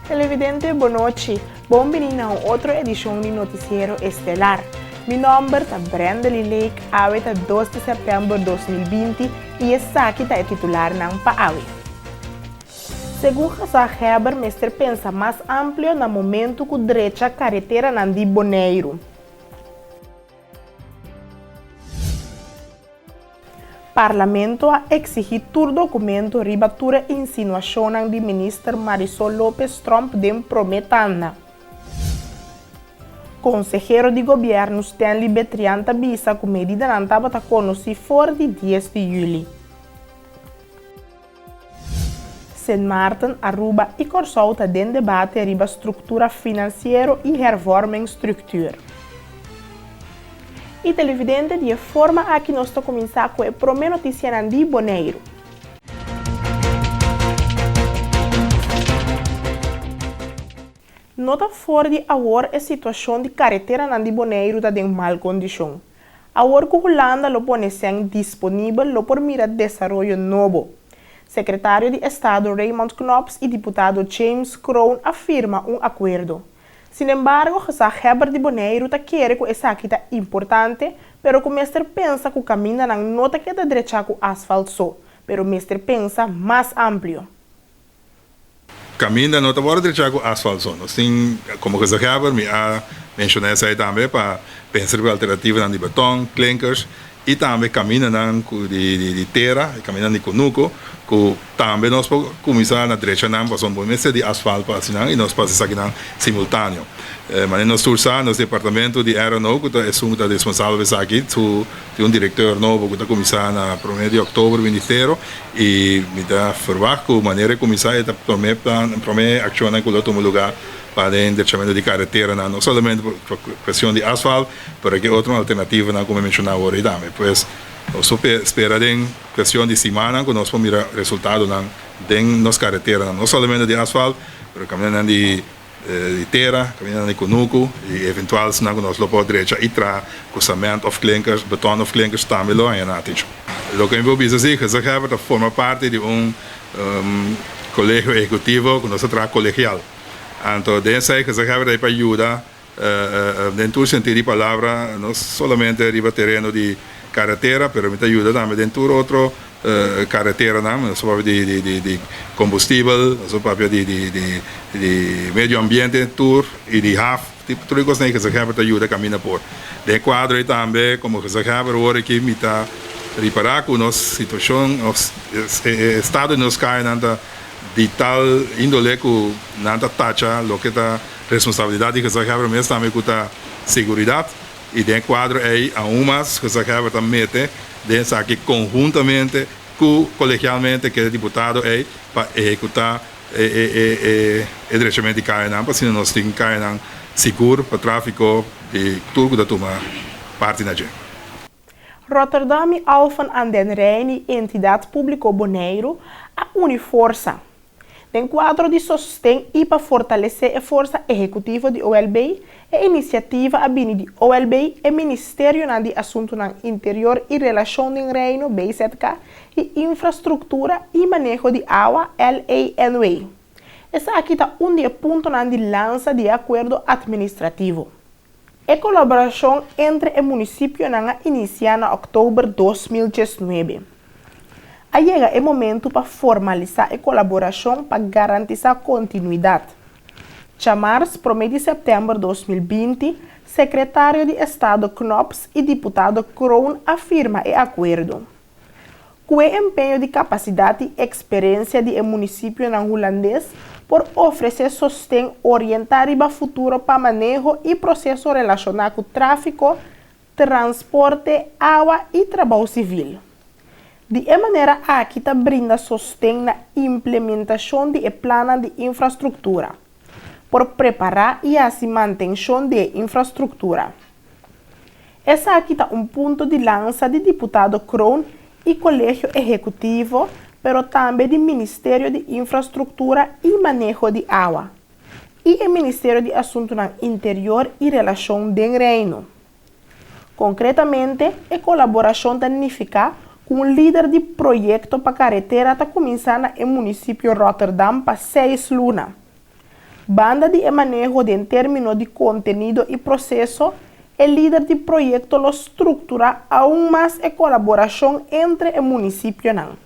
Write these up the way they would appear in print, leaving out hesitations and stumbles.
Televidente bonochi, bon bini na un otro edishon di Noticiero Estelar. Mi nòmber ta Brendely Lake, awe ta dos di sèptèmber 2020 i esaki ta e titularnan pa awe. Segun gezaghebber mester pensa mas amplio na momentu ku drecha kareteranan di Boneiru. Parlamento a exigi tur documento riba tur e insinuacionnan di Minister Marisol Lopez Tromp den prome tanda. Consehero di Gobierno Stanley Betrian ta bisa cu medidanan tabata conoci for di dies di juli. Sint Maarten, Aruba y Corsou ta den debate riba structura financiero y hervormingsstructuur. Y televidente di e forma aki nos ta cuminsa cu e prome noticianan di Boneiru. No ta for di awor e situacion di careteranan di Boneiru ta den mal condicion. Awor ku Hulanda lo pone sèn disponibel lo por mira desaroyo nobo. Sekretario di Estado Raymond Knops i diputado James Kroon a firma un akuerdo. Sinembargo gezaghebber di Boneiru ta kere ku esaki ta importante pero ku mester pensa ku kamindanan no ta keda drechá ku asfalt so, pero mester pensa mas amplio. Kaminda no ta wòrdu drechá ku asfalt so. Nos tin, komo gezaghebber, mi a menshoná esei tambe, pa pensa riba alternativanan di beton, klinkers, i tambe kamindanan ku di di tera, e kamindanan di kunuku, ku tambe nos por kuminsá na drecha nan, pasobra bo mester di asfalt pa hasi nan i nos por hasi esakinan simultáneo. Manera nos tur sa, nos departamento di RNO, ku ta esun ku ta responsabel pa esaki, su Tin un directeur nobo cu ta cuminsa na prome di october binistero y mi ta verwacht cu manera e cuminsa e ta prome plan, prome accionnan cu lo tuma lugar pa den drechamento di careteranan, no solamente pa cuestion di asfalt, pero ke otro alternativanan cu mi menciona awor ey tambe. Pues nos por spera den cuestion di simannan cu nos por mira resultadonan den nos careteranan, no solamente di asfalt, pero camindanan di. Di tera, kamindanan di kunuku i eventual esnan ku nos lo por drecha i traha ku sement òf klinkers, beton òf klinkers tambe lo haña nan atenshon. Loke mi por bisa si, Gezaghebber ta forma parti di un kolegio ehekutivo ku nos ta traha kolegial. Anto den esei Gezaghebber ta ei pa yuda den tur sentido di palabra, no solamente riba tereno di karetera, pero mi ta yuda tambe den tur otro Kareteranan, nos ta papia di kombustibel, nos ta papia di medio ambiente tur i di haf, tur e kosnan ei gezaghebber ta yuda kaminda por. Den e kuadro ei tambe komo gezaghebber ora ki mi ta ripará ku nos situashon, nos e estado di nos kayanan ta di tal índole ku nan ta tacha loke ta responsabilidat di gezaghebber mes tambe ku ta seguridat. I den e kuadro ei aun mas gezaghebber ta mete den esaki konhuntamente ku kolegialmente ku e diputado ei pa ehekutá e drechamentu di kayanan pa asina nos tin kayanan sigur pa tráfiko di tur ku ta tuma parti na dje. Rotterdam i Alphen aan den Rijn i Entidat Públiko Boneiru a uni forsa Den kuadro di sosten i pa fortalesé e forsa ehekutivo di OLB, e inisiativa a bini di OLB, e Ministerionan di Asuntunan Interior i Relashon den Reino, BZK, i Infrastruktura i Maneho di Awa, LANW. Esaki ta un di e puntonan di lansa di e akuerdo atministrativo. E kolaborashon entre e munisipionan a inisiá na òktober 2019. A yega e momentu pa formalisá e kolaborashon pa garantisá kontinuidat. Djamars promé di sèptèmber 2020, Sekretario di Estado Knops i diputado Kroon a firma e akuerdo. Ku e empeño di kapasidat i eksperensia di e munisipionan hulandes por ofresé sosten orientá riba futuro pa maneho i proseso relashoná ku tráfiko, transporte, awa i trabou sivil. Di e manera aki ta brinda sosten na implementashon di e plannan di infrastruktura. Por prepará i hasi mantenshon di e infrastruktura. Esaki ta un punto di lansa di diputado Kroon i Kolegio Ehekutivo, pero tambe di Ministerio di Infrastruktura i Maneho di Awa i e Ministerio di Asuntunan Interior i Relashon den Reino. Konkretamente, e kolaborashon ta nifiká ku un lider di proyekto pa karetera ta kuminsá na e munisipio Rotterdam pa seis luna. Banda di e maneho den término di kontenido i proseso, e lider di proyekto lo strukturá aun mas e kolaborashon entre e munisipionan.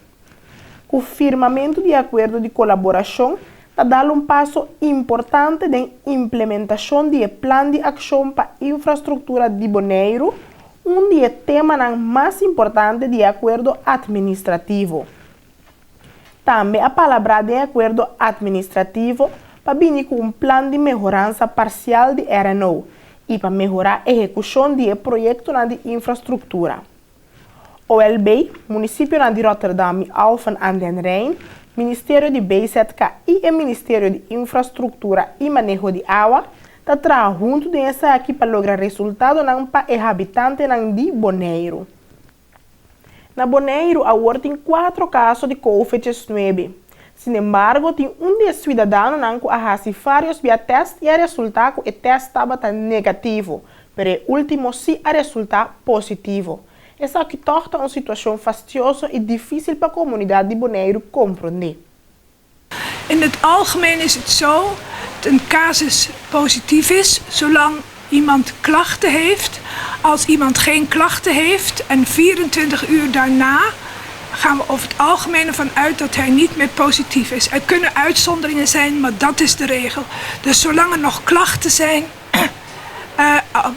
Ku firmamentu di e akuerdo di kolaborashon ta dal un paso importante den implementashon di e Plan di Akshon pa Infrastruktura di Boneiru, un di e temanan mas importante di e akuerdo atministrativo. Tambe a palabrá den e akuerdo atministrativo pa bini ku un plan di mehoransa parsial di RNO i pa mehorá ehekushon di e proyektonan di infrastruktura. OLB, munisipionan di Rotterdam i Alphen aan den Rijn, Ministerio di BZK i e Ministerio di Infrastruktura i Maneho di Awa ta traha huntu den esaki pa logra resultadonan pa e habitantenan di Boneiru. Na Boneiru awor tin kuatro kaso di Covid diesnuebe. Sinembargo tin un di e suidadanonan ku a hasi vários bia tèst i a resultá ku e tèst tabata negativo, pero e último sí a resultá positivo. Esaki tòg ta un situashon fastioso i difísil pa komunidat di Boneiru komprondé. In het algemeen is het zo dat een casus positief is zolang iemand klachten heeft. Als iemand geen klachten heeft en 24 uur daarna gaan we over het algemeen ervan uit dat hij niet meer positief is. Er kunnen uitzonderingen zijn, maar dat is de regel. Dus zolang er nog klachten zijn,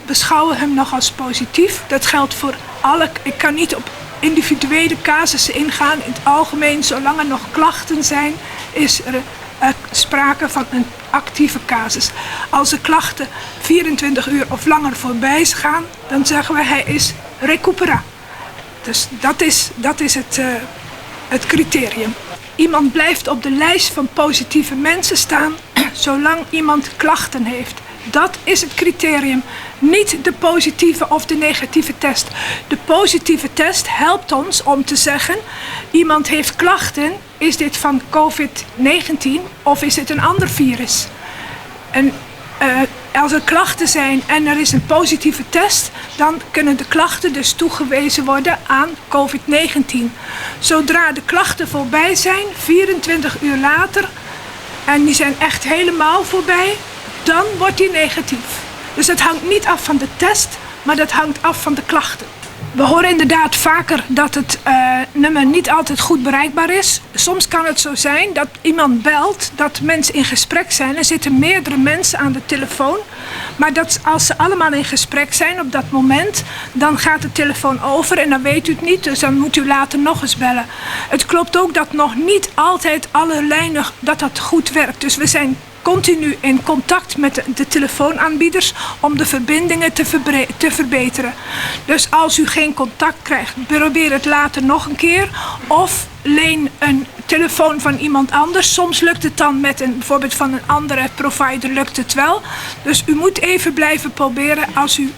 beschouwen we hem nog als positief. Dat geldt voor alle. Ik kan niet op individuele casussen ingaan. In het algemeen, zolang er nog klachten zijn, is er sprake van een actieve casus. Als de klachten 24 uur of langer voorbij gaan, dan zeggen we hij is recupera. Dus dat is, dat is het, het criterium. Iemand blijft op de lijst van positieve mensen staan zolang iemand klachten heeft. Dat is het criterium. Niet de positieve of de negatieve test. De positieve test helpt ons om te zeggen: iemand heeft klachten, is dit van COVID-19 of is dit een ander virus? En als er klachten zijn en er is een positieve test, dan kunnen de klachten dus toegewezen worden aan COVID-19. Zodra de klachten voorbij zijn, 24 uur later, en die zijn echt helemaal voorbij, dan wordt die negatief. Dus dat hangt niet af van de test, maar dat hangt af van de klachten. We horen inderdaad vaker dat het nummer niet altijd goed bereikbaar is. Soms kan het zo zijn dat iemand belt, dat mensen in gesprek zijn. Er zitten meerdere mensen aan de telefoon. Maar dat als ze allemaal in gesprek zijn op dat moment, dan gaat de telefoon over en dan weet u het niet. Dus dan moet u later nog eens bellen. Het klopt ook dat nog niet altijd alle lijnen dat dat goed werkt. Dus we zijn continu in contact met de, de telefoonaanbieders om de verbindingen te, te verbeteren. Dus als u geen contact krijgt, probeer het later nog een keer. Of leen een telefoon van iemand anders. Soms lukt het dan met een, bijvoorbeeld van een andere provider lukt het wel. Dus u moet even blijven proberen. Als u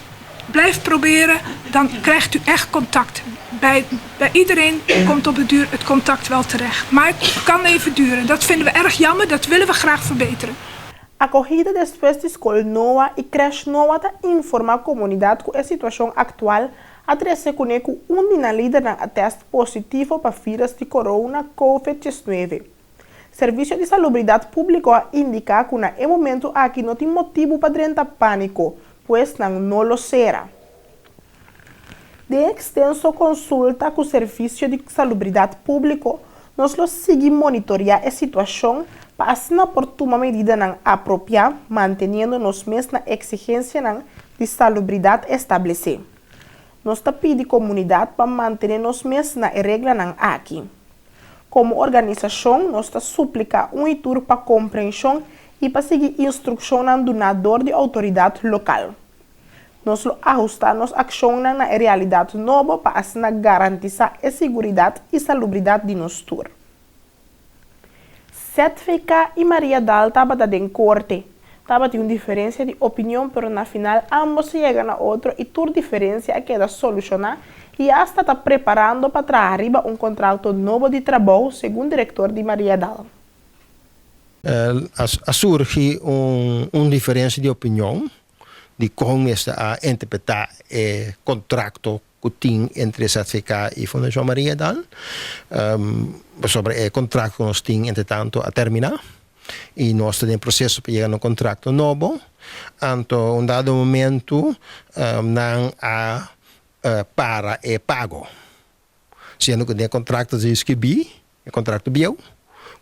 blijft proberen, dan krijgt u echt contact. Bij, bij iedereen komt op het duur het contact wel terecht. Maar het kan even duren. Dat vinden we erg jammer, dat willen we graag verbeteren. Akohida despues di Skol Noa i Krèsh Noa ta informá komunidat ku e situashon aktual a trese kuné ku un di nan lidernan a tèst positivo pa vírus di corona Covid diesnuebe. Servisio di Salubridat Públiko a indiká ku na e momentu aki no tin motibu pa drenta pániko, pues nan no lo sera. Den ekstenso konsulta ku Servisio di Salubridat Públiko, nos lo sigui monitoriá e situashon pa asina por tuma medidanan apropiá manteniendo nos mes na eksigensianan di salubridat establesé. Nos ta pidi komunidat pa mantené nos mes na e reglanan aki. Komo organisashon nos ta supliká un i tur pa komprenshon i pa sigui instrukshonnan duná dor di outoridat lokal. Nos lo ahustá nos akshonnan na e realidat nobo pa asina garantisá e siguridat i salubridat di nos tur. ZVK i Mariadal tabata den korte. Tabatin un diferensia di opinion pero na final ámbos a yega na otro i tur diferensia a keda solushoná i asta ta preparando pa traha riba un kontrakto nobo di trabou, segun direktor di Mariadal. A surgi un diferensia di opinion di kon mester a interpretá e kontrakto ku tin entre ZVK i Fundashon Mariadal, pasobra e kontrakto ku nos tin entretanto a terminá. i nos ta den proseso pa yega na un kontrakto nobo. Anto un dado momentu nan a para e pago, siendo ku den e kontrakto ta skibí, e kontrakto bieu,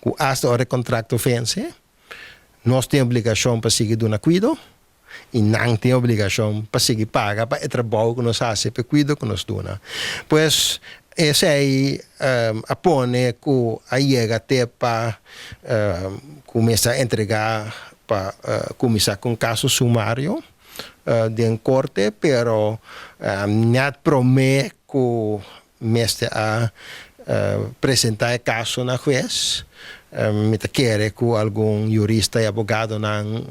ku asta ora e kontrakto vense, nos tin obligashon pa sigui duna kuido i nan tin obligashon pa sigui paga pa e trabou ku nos hasi, pa e kuido ku nos duna. Pues esei a pone ku a yega te pa kuminsá entregá pa kuminsá ku un kaso sumario den korte, pero nèt promé ku mester a presentá e kaso na hues. Mi ta kere ku algun yurista i abogadonan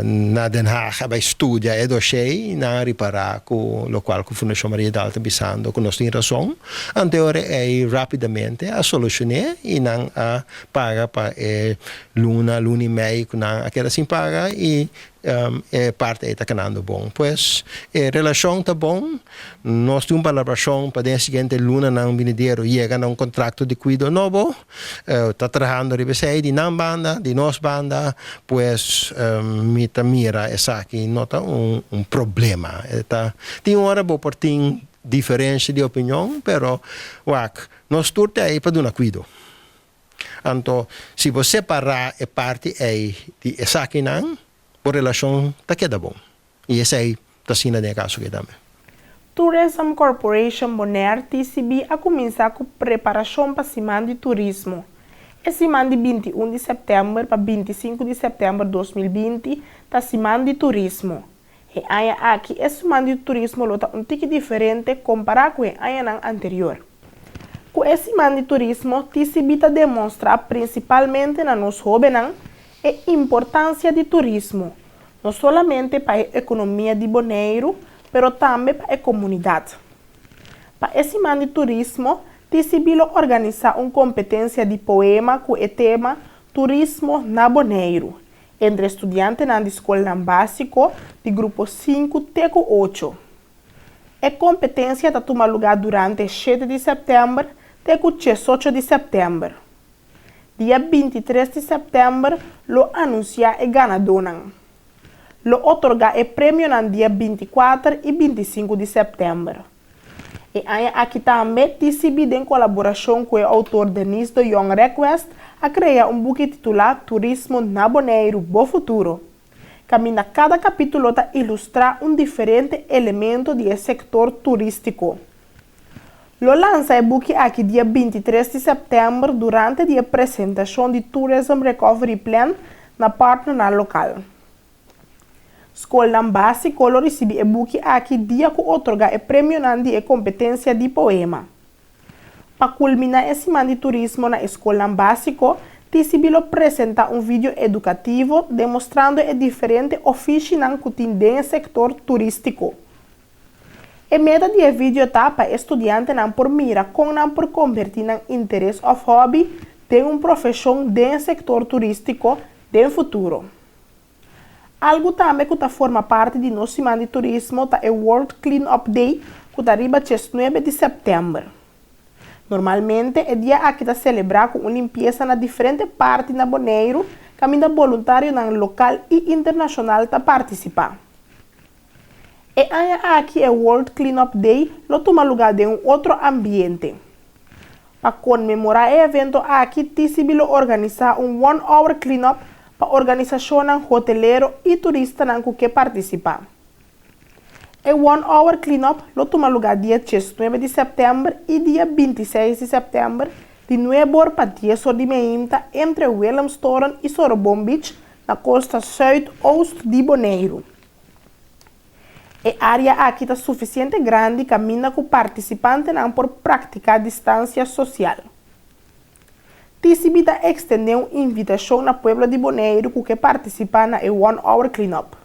na Den Haag a bai studia e doshé i nan a ripará ku lokual ku Fundashon Mariadal ta bisando ku nos tin rason. Ante ora ei rápidamente a solushoné i nan a paga pa e luna, luna i mei ku nan a keda sin paga i E parti ei ta kanando bon. Pues, e relashon ta bon. Nos tin un palabrashon pa den e siguiente lunanan binidero yega na un kontrakto di kuido nobo. Ta trahando riba esei di nan banda, di nos banda. Pues, mi ta mira esaki no ta un problema. E ta, tin ora bo por tin diferensia di opinion, pero wak, nos tur ta ei pa duna kuido. Anto, si bo separá e parti ei di esakinan, bo relashon ta keda bon. I esei ta asina den e kaso aki tambe. Tourism Corporation Bonaire, TCB, a kuminsá ku preparashon pa Siman di Turismo. E siman di 21 di sèptèmber pa 25 di sèptèmber 2020 ta Siman di Turismo. E aña aki e Siman di Turismo lo ta un tiki diferente kompará ku e añanan anterior. Ku e Siman di Turismo, TCB ta demonstrá prinsipalmente na nos hóbennan e importansia di turismo, no solamente pa e ekonomia di Boneiru, pero tambe pa e komunidat. Pa e Siman di Turismo, TCB lo organisá un kompetensia di poema ku e tema Turismo na Boneiru, entre studiantenan di skolnan básiko di grupo sinku te ku ocho. E kompetensia ta tuma lugá durante shete di sèptèmber te ku diesocho di sèptèmber. Dia 23 di sèptèmber lo anunsiá e ganadónan. Lo otorgá e premionan dia 24 i 25 di sèptèmber. E aña aki tambe TCB den kolaborashon ku e outor Denise de Jong Request a krea un buki titulá Turismo na Boneiru, Bo Futuro. Kaminda kada kapítulo ta ilustrá un diferente elemento di e sektor turístiko. Lo lansa e buki aki dia 23 di sèptèmber durante di e presentashon di Tourism Recovery Plan na partnernan lokal. Skolnan básiko lo risibí e buki aki dia ku otorgá e premionan di e kompetensia di poema. Pa kulminá e siman di turismo na e skolnan básiko, TCB lo presentá un video edukativo demostrando e diferente ofishinan ku tin den e sektor turístiko. E meta di e video ta pa e studiantenan por mira kon nan por kombertí nan interes òf hòbi den un profeshon den e sektor turístiko den futuro. Algu tambe ku ta forma parti di nos siman di turismo ta e World Clean Up Day ku ta riba 19 di sèptèmber. Normalmente e dia aki ta selebrá ku un limpiesa na diferente parti na Boneiru kaminda boluntarionan lokal i internashonal ta partisipá. E aña aki e World Clean Up Day lo tuma lugá den un otro ambiente. Pa konmemorá e evento aki TCB lo organisá un One Hour Clean Up pa organisashonnan hotelero i turistanan ku ke partisipá. E One Hour Clean Up lo tuma lugá dia 19 di sèptèmber i dia 26 di sèptèmber di 9 or pa 10 or di meinta entre Willemstoren i Sorobon Beach na kosta sùit-oost di Boneiru. E área aki ta sufisiente grandi kaminda ku partisipantenan por praktiká distansia sosial. TCB ta ekstendé un invitashon na pueblo di Boneiru ku ke partisipá na e One Hour Clean Up.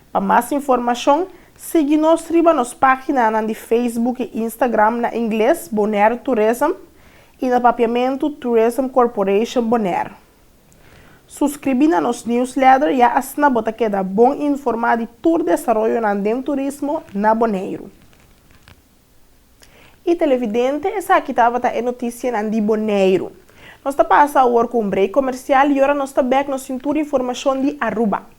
Pa mas informashon, sigui nos riba nos páginanan di Facebook i Instagram na ingles Bonaire Tourism i na papiamentu Tourism Corporation Bonaire. Suskribí na nos newsletter ya asina bo ta keda bon informá di tur desaroyonan den turismo na Boneiru. I televidente, esaki tabata e notisianan di Boneiru. Nos ta pasa awor ku un break komersial i ora nos ta bèk nos tin tur informashon di Aruba.